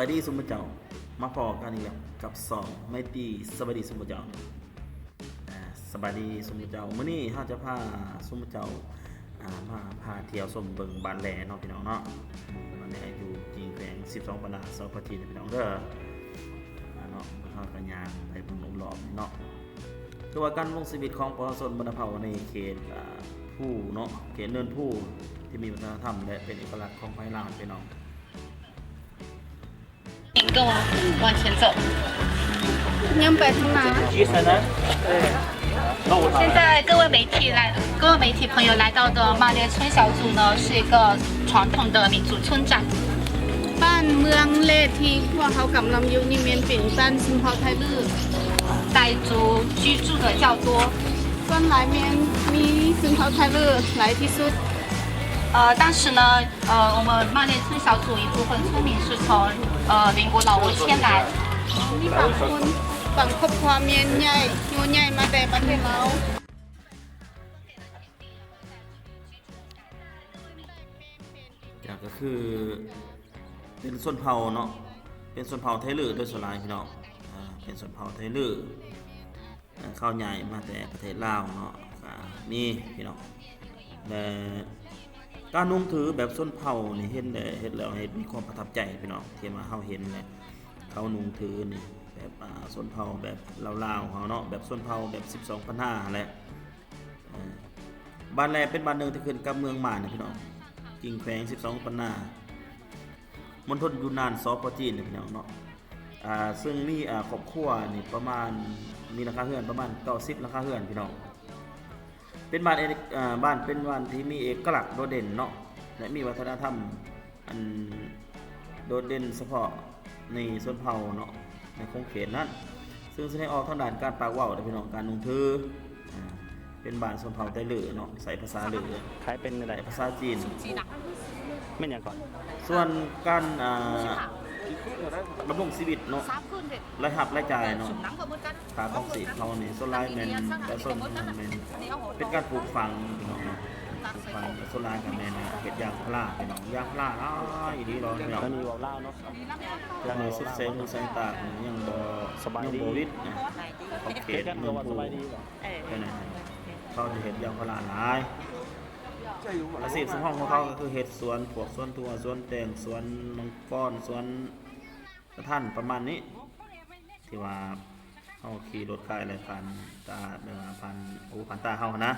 ສະບາຍດີຊຸມໝູ່ເຈົ້າ ມາພໍ້ກັນອີກແລ້ວກັບຊ່ອງໄມຕີ ສະບາຍດີຊຸມໝູ່ເຈົ້າ. ອາ ສະບາຍດີຊຸມໝູ່ເຈົ້າ. ມື້ນີ້ເຮົາຈະພາຊຸມໝູ່ເຈົ້າ ອາ ມາພາທ່ຽວຊົມເບິ່ງບ້ານແລເນາະພີ່ນ້ອງເນາະ. ບ້ານແລຢູ່ກິງແຂວງສິບສອງປະນາ ສປ ຈີນ ພີ່ນ້ອງເດີ. ອາ ເນາະ ເຮົາກະຍ່າງໄປເບິ່ງລອບໆເນາະ. ຄືວ່າການດຳລົງຊີວິດຂອງປະຊາຊົນບັນດາເຜົ່າໃນເຂດ ອາ ພູເນາະ ເຂດເນີນພູ ທີ່ມີວັດທະນະທຳ ແລະ ເປັນເອກະລັກຂອງໄພລາວພີ່ນ້ອງ. 请跟我往前走。你要摆成哪？现在各位媒体来，各位媒体朋友来到的马列村小组呢，是一个传统的民族村寨。 ບ້ານເມືອງເລກທີ່ພວກເຮົາກຳລັງຢູ່ນີ້ແມ່ນເປັນບ້ານຊົນເຜົ່າໄທລື້ 傣族居住的较多。 ສ່ວນຫຼາຍແມ່ນມີຊົນເຜົ່າໄທລື້ຫຼາຍທີ່ສຸດ. 呃，当时呢，呃，我们马列村小组一部分村民是从，呃，邻国老挝迁来。 ມີບາງຄົນ ບາງຄອບຄົວແມ່ນຍ້າຍ ໂຍກຍ້າຍມາແຕ່ປະເທດລາວ. ກະຄືເປັນຊົນເຜົ່າເນາະ ເປັນຊົນເຜົ່າໄທລື້ໂດຍສ່ວນຫຼາຍພີ່ນ້ອງ. ອາ ເປັນຊົນເຜົ່າໄທລື້ ເອີ ເຂົາຍ້າຍມາແຕ່ປະເທດລາວເນາະ ກະມີພີ່ນ້ອງ. ແລະ ການນຸ່ງຖືແບບຊົນເຜົ່ານີ້ ເຫັນແລ້ວ ເຮັດແລ້ວເຮັດມີຄວາມປະທັບໃຈພີ່ນ້ອງ ທີ່ວ່າເຮົາເຫັນແຫຼະ ເຂົານຸ່ງຖືນີ້ແບບ ອາ ຊົນເຜົ່າແບບລາວໆເຮົາເນາະ ແບບຊົນເຜົ່າແບບສິບສອງພັນຫ້າຫັ້ນແຫຼະ. ເອີ ບ້ານແລເປັນບ້ານໜຶ່ງທີ່ຂຶ້ນກັບເມືອງມານນະພີ່ນ້ອງ ກິງແຂວງສິບສອງປັນນາ ມົນທົນຢູນານ ສປ ຈີນ ນະພີ່ນ້ອງເນາະ. ອາ ເຊິ່ງມີ ອາ ຄອບຄົວນີ້ປະມານ ມີຫຼັງຄາເຮືອນປະມານເກົ້າສິບຫຼັງຄາເຮືອນພີ່ນ້ອງ. ເປັນບ້ານເອກ ອາ ບ້ານ ເປັນບ້ານທີ່ມີເອກະລັກໂດດເດັ່ນເນາະ ແລະ ມີວັດທະນະທຳອັນໂດດເດັ່ນສະເພາະໃນຊົນເຜົ່າເນາະ ໃນຂົງເຂດນັ້ນ ເຊິ່ງສະແດງອອກທາງດ້ານການປາກເວົ້າເດີພີ່ນ້ອງ ການນຸ່ງຖື. ອາ ເປັນບ້ານຊົນເຜົ່າໄທລື້ເນາະ ໃຊ້ພາສາລື້ ຂາຍເປັນແນວໃດ? ໃຊ້ພາສາຈີນ. ແມ່ນຫຍັງເກາະ? ສ່ວນການ ອາ ດຳລົງຊີວິດເນາະ ລາຍຮັບລາຍຈ່າຍເນາະ ຄ່າຄອງຊີບເຮົານີ້ ສ່ວນຫຼາຍແມ່ນປະຊາຊົນແມ່ນເປັນການປູກຝັງພີ່ນ້ອງເນາະ ປູກຝັງ. ສ່ວນຫຼາຍກະແມ່ນເຮັດຢາງພາລາພີ່ນ້ອງ ຢາງພາລາຫຼາຍອີ່ຫຼີເນາະ. ອັນນີ້ເວົ້າລາວເນາະ ຍັງສຸດແສງຫູແສງຕາ ຍັງບໍ່ ຍັງບໍ່ວິດນະ ຂອບເຂດເມືອງພູ ເຂົາຈະເຮັດຢາງພາລາຫຼາຍ. ອາຊີບສຳຮອງຂອງເຂົາກະຄືເຮັດສວນ ພວກສວນຖົ່ວ ສວນແຕງ ສວນມັງກອນ ສວນກະທັນ ປະມານນີ້ ທີ່ວ່າເຮົາຂີ່ລົດຂາຍແລ້ວຜ່ານຕາ ແບບວ່າຜ່ານຫູຜ່ານຕາເຮົາຫັ້ນນະ.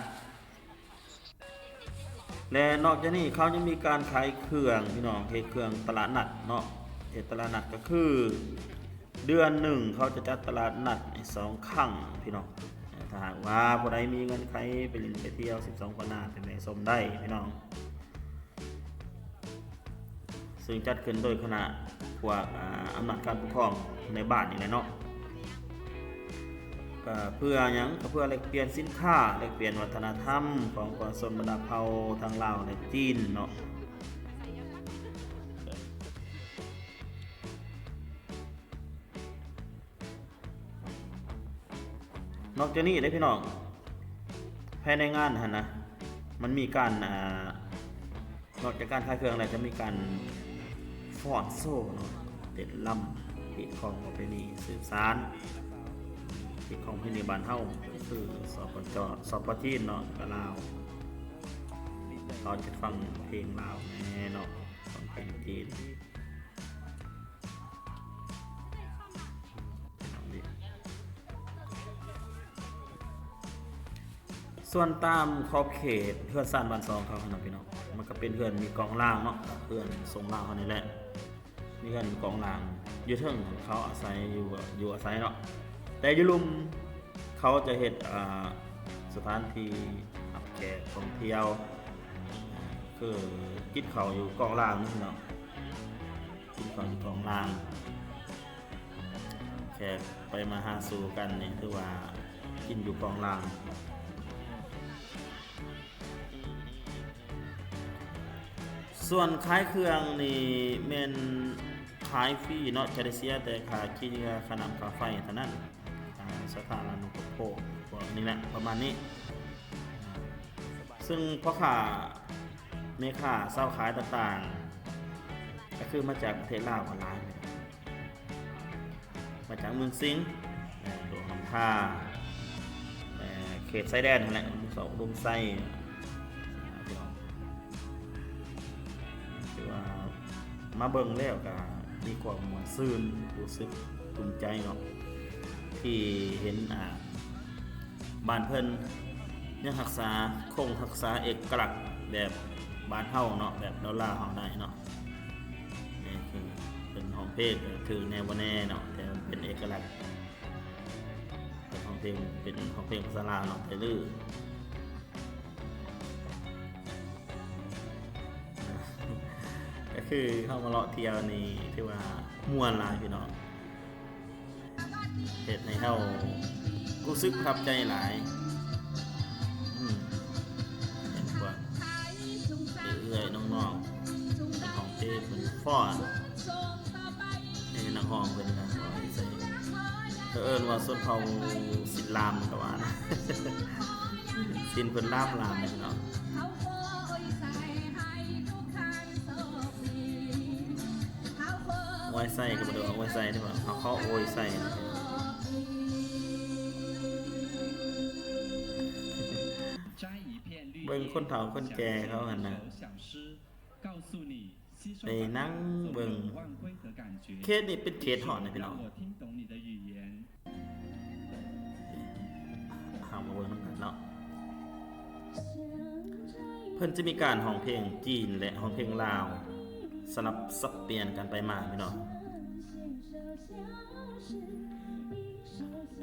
ແລະ ນອກຈາກນີ້ເຂົາຍັງມີການຂາຍເຄື່ອງພີ່ນ້ອງ ເຮັດເຄື່ອງຕະຫຼາດນັດເນາະ ເຮັດຕະຫຼາດນັດກະຄືເດືອນໜຶ່ງເຂົາຈະຈັດຕະຫຼາດນັດໃຫ້ສອງຄັ້ງພີ່ນ້ອງ. ຖ້າຫາກວ່າຜູ້ໃດມີເງື່ອນໄຂໄປຫຼິ້ນໄປທ່ຽວສິບສອງປະນາ ໄປແວ່ຊົມໄດ້ພີ່ນ້ອງ. ເຊິ່ງຈັດຂຶ້ນໂດຍຄະນະພວກ ອາ ອຳນາດການປົກຄອງໃນບ້ານນີ້ແຫຼະເນາະ. ກະເພື່ອຫຍັງ? ກະເພື່ອແລກປ່ຽນສິນຄ້າ ແລກປ່ຽນວັດທະນະທຳຂອງປະຊາຊົນບັນດາເຜົ່າທັງລາວ ແລະ ຈີນເນາະ. ນອກຈາກນີ້ເດ້ພີ່ນ້ອງ ພາຍໃນງານຫັ້ນນະ ມັນມີການ ອາ ນອກຈາກການຂາຍເຄື່ອງແລ້ວ ຈະມີການຟ້ອນໂຊເນາະ ເຕັ້ນລຳ ຮີດຄອງປະເພນີ ສືບສານຮີດຄອງປະເພນີບ້ານເຮົາ ຄື ສປ ຈ ສປ ຈີນເນາະ ກະລາວ ເຂົາຈະຟັງເພງລາວແດ່ເນາະ ຟັງເພງຈີນ. ສ່ວນຕາມຂອບເຂດເຮືອນຊານບ້ານຊ່ອງເຂົາຫັ້ນນະພີ່ນ້ອງ ມັນກະເປັນເຮືອນມີກອງລາງເນາະ ເຮືອນຊົງລາວເຮົານີ້ແຫຼະ ມີເຮືອນມີກອງລາງ ຢູ່ເທິງເຂົາອາໄສ ຢູ່ ຢູ່ອາໄສເນາະ ແຕ່ຢູ່ລຸ່ມເຂົາຈະເຮັດ ອາ ສະຖານທີ່ຮັບແຂກທ່ອງທ່ຽວ ຄືກິນເຂົ້າຢູ່ກອງລາງນີ້ເນາະ. ກິນເຂົ້າຢູ່ກອງລາງ ແຂກໄປມາຫາສູ່ກັນນີ້ ຖືວ່າກິນຢູ່ກອງລາງ. ສ່ວນຂາຍເຄື່ອງນີ້ແມ່ນຂາຍຟຣີເນາະ ຈະໄດ້ເສຍແຕ່ຄ່າຂີ້ເຫຍື້ອ ຄ່ານ້ຳ ຄ່າໄຟເທົ່ານັ້ນ ອາ ສາທາລະນຸປະໂພກ ພວກນີ້ແຫຼະ ປະມານນີ້ ເຊິ່ງພໍ່ຄ້າ ແມ່ຄ້າ ຊາວຂາຍຕ່າງໆ ກະຄືມາຈາກປະເທດລາວກະຫຼາຍ ຈາກເມືອງສິງ ແມ່ນຫຼວງນ້ຳທາ ແມ່ນເຂດຊາຍແດນຫັ້ນແຫຼະ ອຸດົມເຊົາ ອຸດົມໄຊ ພີ່ນ້ອງ ຖືວ່າມາເບິ່ງແລ້ວກະມີຄວາມມ່ວນຊື່ນ ຮູ້ສຶກພູມໃຈເນາະ ທີ່ເຫັນ ອ່າ ບ້ານເພິ່ນຍັງຮັກສາ ຄົງຮັກສາເອກະລັກແບບບ້ານເຮົາເນາະ ແບບລາວໆເຮົາໄດ້ເນາະ. ນີ້ຄືເພິ່ນຮ້ອງເພງ ຖືກແດ່ບໍ່ແນ່ເນາະ ແຕ່ເປັນເອກະລັກ ເພິ່ນຮ້ອງເພງ ເປັນຮ້ອງເພງພາສາລາວເນາະ ໄທລື້ ກໍຄືເຮົາມາເລາະທ່ຽວນີ້ຖືວ່າມ່ວນຫຼາຍພີ່ນ້ອງ. ເຮັດໃຫ້ເຮົາຮູ້ສຶກປະທັບໃຈຫຼາຍ ອືມ ເຫັນພວກເອື້ອຍໆ ນ້ອງໆ ເປັນຂອງເຕ້ ເປັນຟ້ອນ ເປັນນັກຮ້ອງເພິ່ນນະ ເອີ້ນວ່າຊົນເຜົ່າສິນລາມກໍວ່ານະ ສິນເພິ່ນລາມໆ ນີ້ເນາະ. ອວຍໄຊກໍບໍ່ໄດ້ວ່າອວຍໄຊເດ້ ເຂົາຂໍອວຍໄຊ. ເບິ່ງຄົນເຖົ້າຄົນແກ່ເຂົາຫັ້ນນະ ໄປນັ່ງເບິ່ງ ເຂດນີ້ເປັນເຂດຮ້ອນນະພີ່ນ້ອງ. ເຮົາມາເບິ່ງນຳກັນເນາະ ເພິ່ນຈະມີການຮ້ອງເພງຈີນ ແລະ ຮ້ອງເພງລາວ ສະຫຼັບສັບປ່ຽນກັນໄປມາພີ່ນ້ອງ.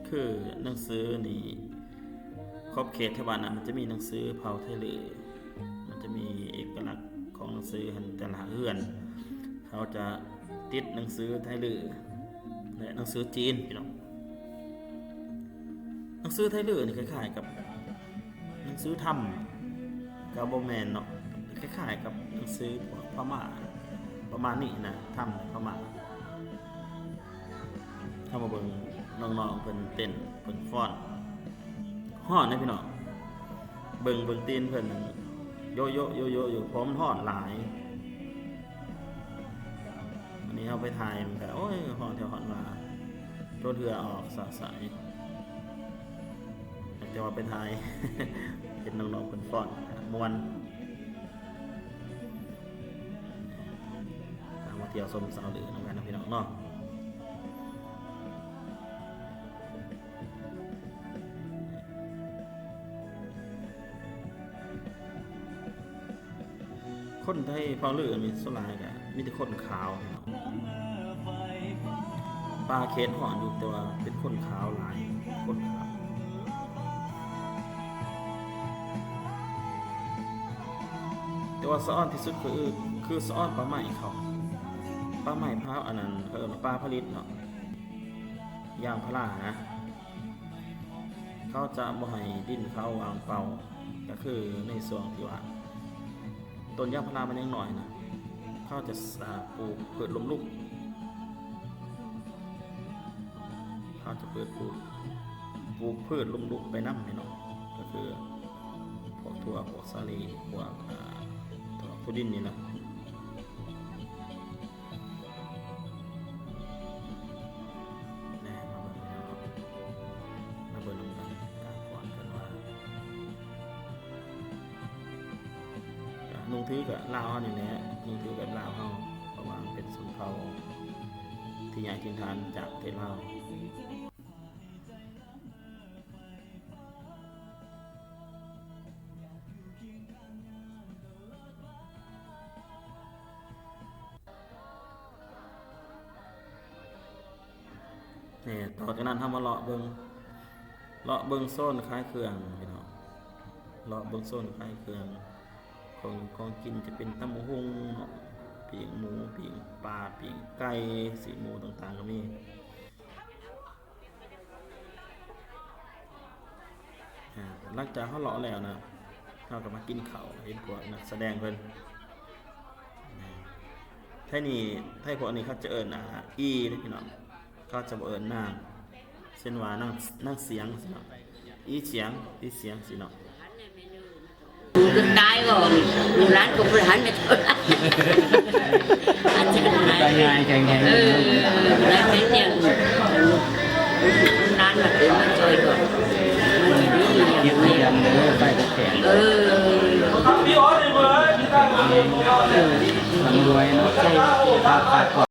ຄືໜັງສືນີ້ ຂອບເຂດທີ່ວ່ານັ້ນ ມັນຈະມີໜັງສືເຜົ່າໄທລື້ ມັນຈະມີເອກະລັກຂອງໜັງສືຫັ້ນ ແຕ່ລະເຮືອນ ເຂົາຈະຕິດໜັງສືໄທລື້ ແລະ ໜັງສືຈີນ ພີ່ນ້ອງ. ໜັງສືໄທລື້ນີ້ຄ້າຍໆກັບໜັງສືທຳ ກໍບໍ່ແມ່ນເນາະ ຄ້າຍໆກັບໜັງສືພວກພະມ້າ ປະມານນີ້ນະ ທຳພະມ້າ. ເຮົາມາເບິ່ງນ້ອງໆເພິ່ນເຕັ້ນ ເພິ່ນຟ້ອນ ຮ້ອນເດ້ພີ່ນ້ອງ. ເບິ່ງ ເບິ່ງຕີນເພິ່ນນັ້ນ ໂຍໂຍໂຍໂຍຢູ່ ເພາະມັນຮ້ອນຫຼາຍ. ອັນນີ້ເຮົາໄປຖ່າຍມັນກະ ໂອ້ຍ ຮ້ອນແທ້ຮ້ອນວ່າ ຈົນເຫື່ອອອກສະໃສ. ແຕ່ວ່າໄປຖ່າຍ ເຫັນນ້ອງໆເພິ່ນຟ້ອນ ມ່ວນ. ເຮົາມາທ່ຽວຊົມສາວດືນຳກັນນະພີ່ນ້ອງເນາະ. ຄົນໄທເຜົ່າລື້ນີ້ສ່ວນຫຼາຍກະມີແຕ່ຄົນຂາວພີ່ນ້ອງ. ປ່າເຂດຮ້ອນຢູ່ ແຕ່ວ່າເປັນຄົນຂາວຫຼາຍ ຄົນຂາວ. ແຕ່ວ່າສະອອນທີ່ສຸດຄື ຄືສະອອນປ່າໄມ້ເຂົາ ປ່າໄມ້ພາ ອັນນັ້ນ ເຂົາເອີ້ນວ່າປ່າຜະລິດເນາະ ຢາງພາລານະ. ເຂົາຈະບໍ່ໃຫ້ດິນເຂົາວ່າງເປົ່າ ກໍຄືໃນຊ່ວງທີ່ວ່າຕົ້ນຢາງພາລາມັນຍັງນ້ອຍນະ ເຂົາຈະ ອາ ປູກພືດລົ້ມລຸກ ເຂົາຈະເປີດປູກ ປູກພືດລົ້ມລຸກໄປນຳພີ່ນ້ອງ ກໍຄືພວກຖົ່ວ ພວກສາລີ ພວກ ອາ ຖົ່ວ ຖົ່ວດິນນີ້ນະ. ແນ່ ມາເບິ່ງ ມາເບິ່ງນຳກັນ ການຟ້ອນເພິ່ນວ່າ ກະນຸ່ງຖືກະລາວເຮົານີ້ແຫຼະ ນຸ່ງຖືກະລາວເຮົາ ເພາະວ່າເປັນຊົນເຜົ່າທີ່ຍ້າຍຖິ່ນຖານຈາກປະເທດລາວ. ນີ້ ຕໍ່ຈາກນັ້ນເຮົາມາເລາະເບິ່ງ ເລາະເບິ່ງໂຊນຂາຍເຄື່ອງພີ່ນ້ອງ ເລາະເບິ່ງໂຊນຂາຍເຄື່ອງ ຂອງ ຂອງກິນຈະເປັນຕຳບັກຫຸ່ງເນາະ ປີ້ງໝູ ປີ້ງປາ ປີ້ງໄກ່ ຊີ້ນໝູຕ່າງໆກໍມີ. ອ່າ ຫຼັງຈາກເຮົາເລາະແລ້ວນະ ເຮົາກໍມາກິນເຂົ້າ ເຫັນພວກນັກສະແດງເພິ່ນ ອ່າ ໄທນີ້ ໄທພວກນີ້ເຂົາຈະເອີ້ນ ອ່າ ອີເດ້ພີ່ນ້ອງ ເຂົາຈະບໍ່ເອີ້ນນາງ ເຊັ່ນວ່ານາງ ນາງສຽງຊີ້ເນາະ ອີສຽງ ອີສຽງຊີ້ເນາະ. ລູກຕາຍກໍ ລູກຫຼານກໍບໍ່ທັນໄດ້ເທົ່າໃດ ຕາຍງ່າຍແຂງແຮງ ເອີ ຫຼາຍແຂງແຮງ ລູກ ເຮັດໃຫ້ດຳເດີ ໄຟບໍ່ແຂງ ເອີ ລຳລວຍເນາະ ໃສ່